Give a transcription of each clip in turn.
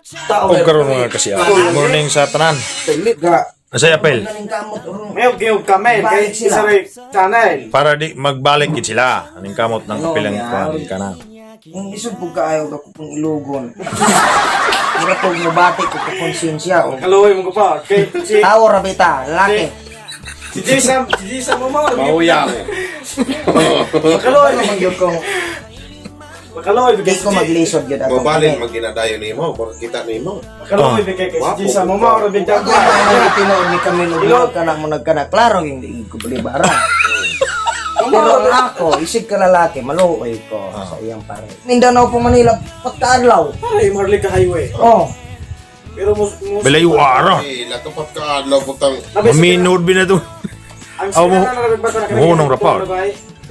Tao. Og karon mga kasiya. Morning sa tanan. Pilit ka. Asay apel. Naning kamot ron. Mayog giyog kami kay Balik sila. isa rin channel. Para di magbalik gid sila. Aning kamot ng kapilang kuan kana. Ang isod po kaayo ako pong ilugon. Mura pag mubati ko ka konsensya o. Kaluoy mo ko pa. Kay si Tao ra bita, laki. si Jisam, si Jisam mo mo. Mauya ko. Makaluoy. Ano man gyud kung Makaluoy di ko maglisod gyud atong Mabalin maginadayon nimo, makakita nimo. Makaluoy kay kay si Jisam mo mo ra bigyan Ako ang tinuod ni kami nung kana mo nagkana klaro hindi ko balibara. Pero ang ako, isig ka lalaki, maluoy ko sa iyang pare. Mindanao po Manila, pagkaadlaw. Ay, Marlica Highway. Oh, Pero mo Belayo ara. Eh, latupat ka adlaw putang. Maminod bin na to. Ang Aw, mo- mo nung rapor.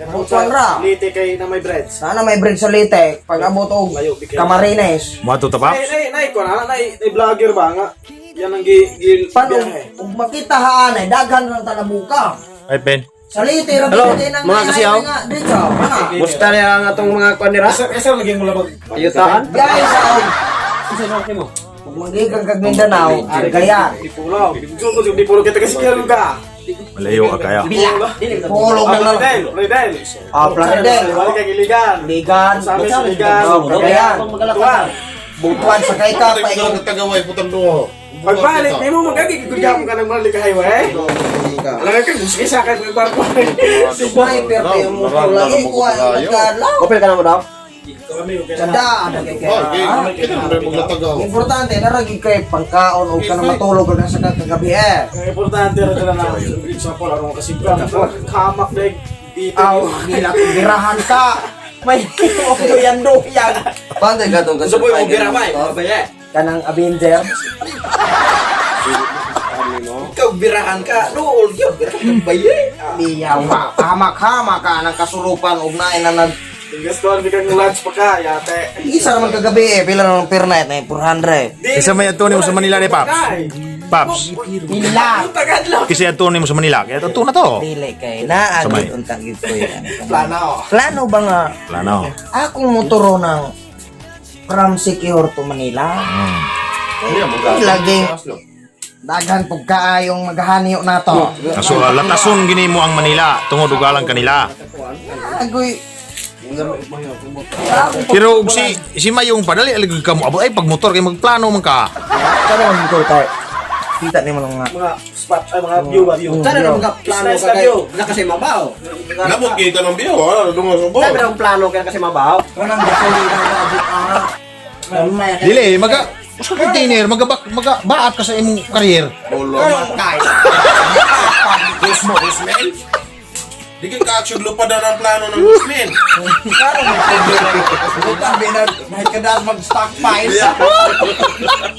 Butuan ra. Lite kay na may breads. Sana may bread sa Leyte, pag abot og Camarines. Mato ta Ay, Paps. nay, nay, ko na, nay, nay, vlogger ba nga? Yan ang gi, gi, Paano, biyahe. ug makita haan ay daghan lang tanabuka. Ay pen. Sa Leyte, ra Hello, bitay nang mga kasiyaw. nga dito. Ana. Musta na ang atong mga kwan nira? Asa, asa lagi mo labag. Ayutaan? Biyahe sa og Unsa nang mo? ug magigang kag Mindanao, Cagayan. Di pulo. Di pulo, di pulo kita kasi kaya ka. Malayo ka kaya. Pulog na lang. Plaridel, Plaridel. Ah, Plaridel. Balik kay Iligan. Ligan, Sa amin sa Iligan. Oh, Cagayan. Butuan. Butuan sa kay ka Patay pa mo sa tagaway putang duho. Pagbalik, may mo magagi, gigudya mo ka ng Marlica Highway. Alam ka, gusto sa akin, may barko. Sniper kayo mo lagi kuha ang pagkaadlaw. Kopel ka na mo daw? Kada ada kay Oh, kay. okay. Kita na maglatagaw. Importante na ragi kay pangkaon o ka na matulog ka sa kagabi eh. Ang importante rin na lang, example, ano kasi kamak na dito. Aw, gila birahan ka. May duyan duyan. Pantay ka tong Gusto mo yung bira ba? eh? Kanang Avenger. Ikaw birahan ka. Dool yun, birahan ka ba yun? Diya hamak-hamak ka ng kasulupan og naay na nag Gastuhan di kang lunch pa ka, yate. isa naman kagabi eh pila naman per night eh 400. Isa may ato nimo sa Manila ni Paps. Paps. Pila. Kasi ato nimo sa Manila. Kaya ato na to. Dili kay naa Samay. gid untang gid ko yan. Plano. Plano ba nga Plano. akong motoro ng from Siquijor to Manila. Laging daghan pug kaayong maghaniyo nato. Aso latason gini mo ang Manila tungod ugalang kanila. Agoy. Pero og si si Mayong padali alig ka mo abot ay pag motor kay magplano man ka. Karon ko kay kita nimo lang nga. Mga spot, ay mga view ba, view. Sana na mga plano Nice ka na kay view. na kasi mabaw. Namot kita ng biyo, ha? Dungo sa Sana ang plano ka kasi mabaw. Kanang gasolina na abot ah. Gamay kay Dili maga usa ka container maga maga baat ka sa imong career. Ulo. kay. Husmo, husmel. Di ka ka-action lupa na ng plano ng husmel. Utang binag, may kadas mag-stockpile.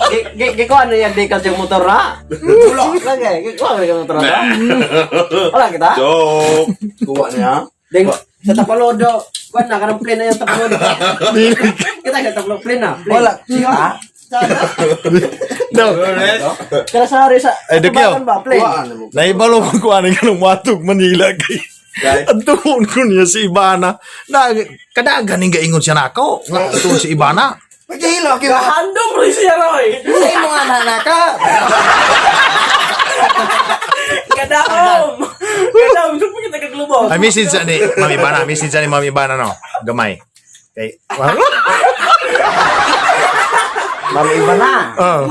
Gi gi gi ko ano yan di ka yung motor ra. Ulo. Lagi, gi ko ano yung motor ra. Wala kita. Joke. Kuha niya. Ding sa Tapalodo, kuan na kanang plane na yung Tapalodo. Kita sa Tapalodo plane na. plane. Wala. Ah, No. Kaya sa hari sa Ay, Dukyo. Tabacan ba plane? Naibalo man ko ani kanang matug Manila kay. Adtuon ko niya si Ivana. Na kadagan ning gaingon siya nako. Nga adtuon si Ivana. Pagkahilo kay Handom rin siya, Roy. Sa imong anak ka. Kadaom. Kadaom, gusto mo kita kaglubog. Ay message sa ni Ma'am Ivana, message sa ni Ma'am Ivana no. Gamay. Kay Ma'am iba na. Oh.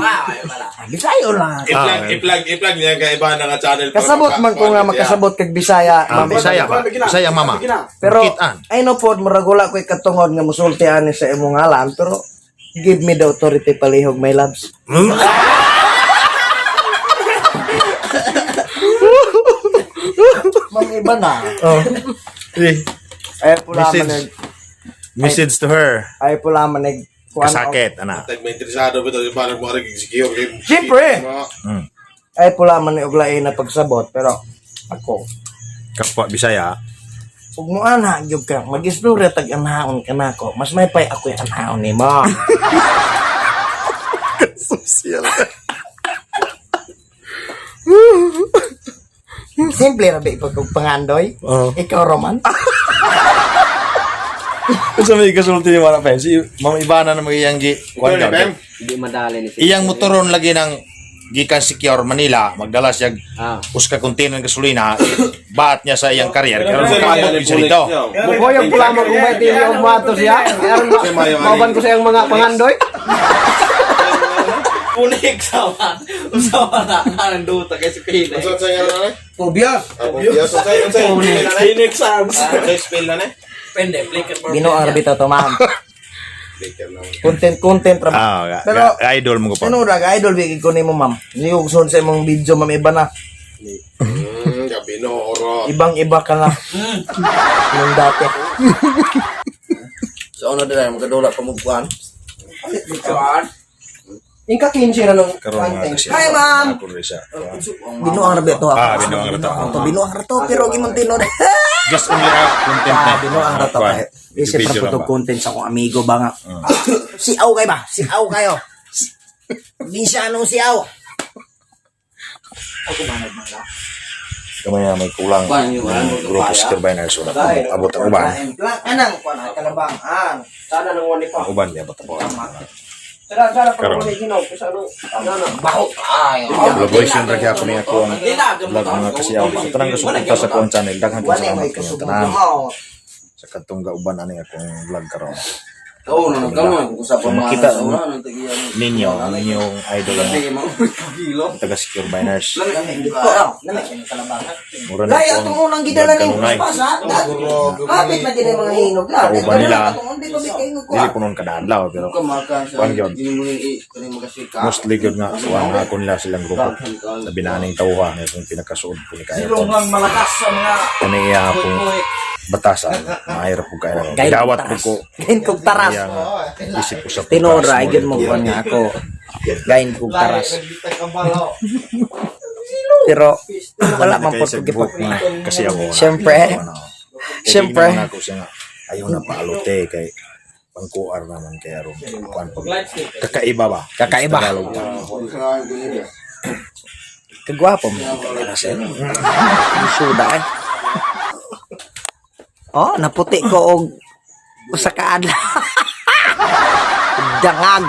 Bisayo lang. I-plug, i-plug, i-plug niya kay iba na nga channel. para Kasabot man ko nga maka- makasabot kag Bisaya, Ah, ma'am. Bisaya ba? Bisaya mama. Pero Kitaan. ay no pod murag wala ko'y katungod nga musulti ani sa imong ngalan pero give me the authority palihog my loves. Ma'am iba na. Oh. Eh, Ay pula man Message. nag Message to her. ay pula man nag kuan og- Kasakit ana. Tag may interesado ba ito? Parang mga nagiging Siyempre. Mm. Ay pula man og lain na pagsabot pero ako Kapwa Bisaya. ug mo ana gyud ka mag-istorya tag anhaon ka nako mas may pay ako'y anhaon nimo. Social. Simple ra ba ipag pangandoy? Oo. Ikaw Roman? Unsa may kasulti ni Mara Pem? Si Ma'am Ivana na magiyang gi kuan Ikaw ni Pem? Hindi madali ni si. Iyang motoron lagi ng gikan Secure Manila, magdala siya Ah. usa ka container ng gasolina, baat niya sa iyang karyer karon makaabot gyud siya dito. Mukoyog pula mo kung may tili og mato siya. Aron mauban ko sa iyang mga pangandoy. Kunik sama. Usawa na ang duta kay si Pina. Unsa sa ngalan na? Pobias. Pobias. Unsa unsa spell na? Phoenix Arms. Unsa spell na? Pende, flicker for Binuang ra bitaw to, ma'am. Flicker na. Content content ra. Ah, Pero- idol mo ko pa. Ano ra ka idol bigay ko nimo, ma'am. Hindi ko gusto sa imong video, ma'am, iba na. Gabi no oro. Ibang iba ka na. Nung dati. Sa una dira makadula pa mo kuan. Ingka 15 na nung Karon mga kasi. Hi, ma'am. Ako rin siya. Binuang ra bitaw ako. Ah, binuang ra to. To binuang ra to pero gimong tinod. Just only a content na. Ah, binuang ra to. Kuan. Isip ra Video po lang to ba? content sa akong amigo ba nga. Siaw kay ba? Siaw kayo. Probinsyano siaw. Kamay na may kulang. Ang grupo Secure Biners wala pa abot ang uban. Anang kuan kalabang ang. Sana nang wani pa. Ang uban niya abot ang uban. Sana sana pa Karon. mo ginaw sa ano. Ano. Baho ay. Collaboration ra gyapon niya ako ang vlog mga kasiyaw. Sa tanang kasuporta sa akong channel, daghan kong Wala salamat may kanyang kasubong tanan. mo. Sa katong gauban ani akong vlog karon. Oo, no, nagkamo ko sa Kung makita ninyo ang inyong idol nga taga Secure Biners. Lami kay kalabangan. Mura na Lay po ang atong unang gidala vlog ning kanunay. pasa. Hapit na gid ang mga hinog la. Kauban nila. Atong di pa kay ko. Dili po nun kada-adlaw pero kuan gyud. Mostly gyud nga kuan na ako nila silang grupo. Labi na aning tawha nga akong pinakasuod po ni kaya Silong lang malakas sa mga Kani iya akong batasan, mahirap po kaya. Gain Dawat po taras. ko. Gain kog taras. Iya nga, isip ko sa Tinora ay gyud mo kuan nga ako. Gain kog taras. Pero wala man po buhok nga kasi ako. Siyempre. Siyempre. Siyempre. Ako siya nga, ayaw na paalote kay pangkuar naman kay aron kuan pag kakaiba ba? Kakaiba. Tagalog pa. Kagwapo mo. Kagwapo mo. Suda eh. Oh, naputi ko og usa ka adlaw. Dangag.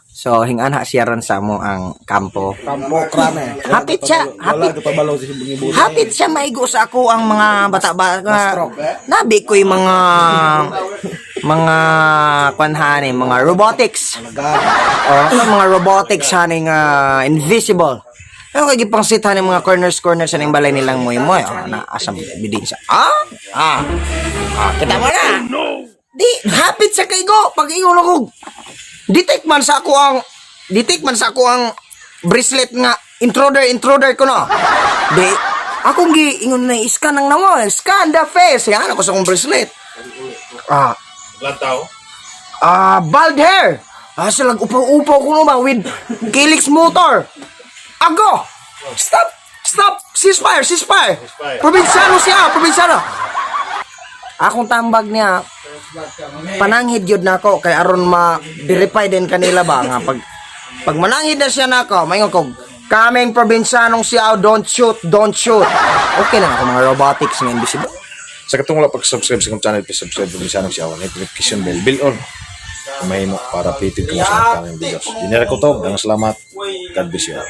So, hinganha siya ron sa mo ang kampo. Kampo krame. Hapit siya, hapit. Wala ka sa bungi Hapit siya maigo sa ako ang mga bata-bata. Nabi ko yung mga kwanhani, mga robotics. Oh, mga robotics hani nga invisible. Pero kay gipangsit hani mga corners corners sa balay nilang moy moy. Oh, na asa bidin siya. Ah? Ah. Ah, kita mo na. Di hapit sa kaigo pag ingon ako. Detect man sa ako ang detect man sa ako ang bracelet nga intruder intruder ko no. Di akong gi ingon na scan ang nawa, scan the face. Yan ako sa akong bracelet. Ah, Lantaw. Ah, bald hair. Ah, sila upaw-upaw ko no ba with Kilix motor. Ago! Stop! Stop! Ceasefire! Ceasefire! Probinsyano siya! Probinsyano! Akong tambag niya, pananghid yun na ako kay aron ma-verify din kanila ba nga pag pag mananghid na siya nako, maingon ko, kaming probinsyanong siya, don't shoot, don't shoot. Okay na ako mga robotics nga invisible. Sa katong wala pag-subscribe sa akong channel, please subscribe sa Bisanong Siyaw. Notification bell, bell on. Kung mahimo para updated ka mo sa upcoming videos. Dinira ko to. Daghang salamat. God bless you all.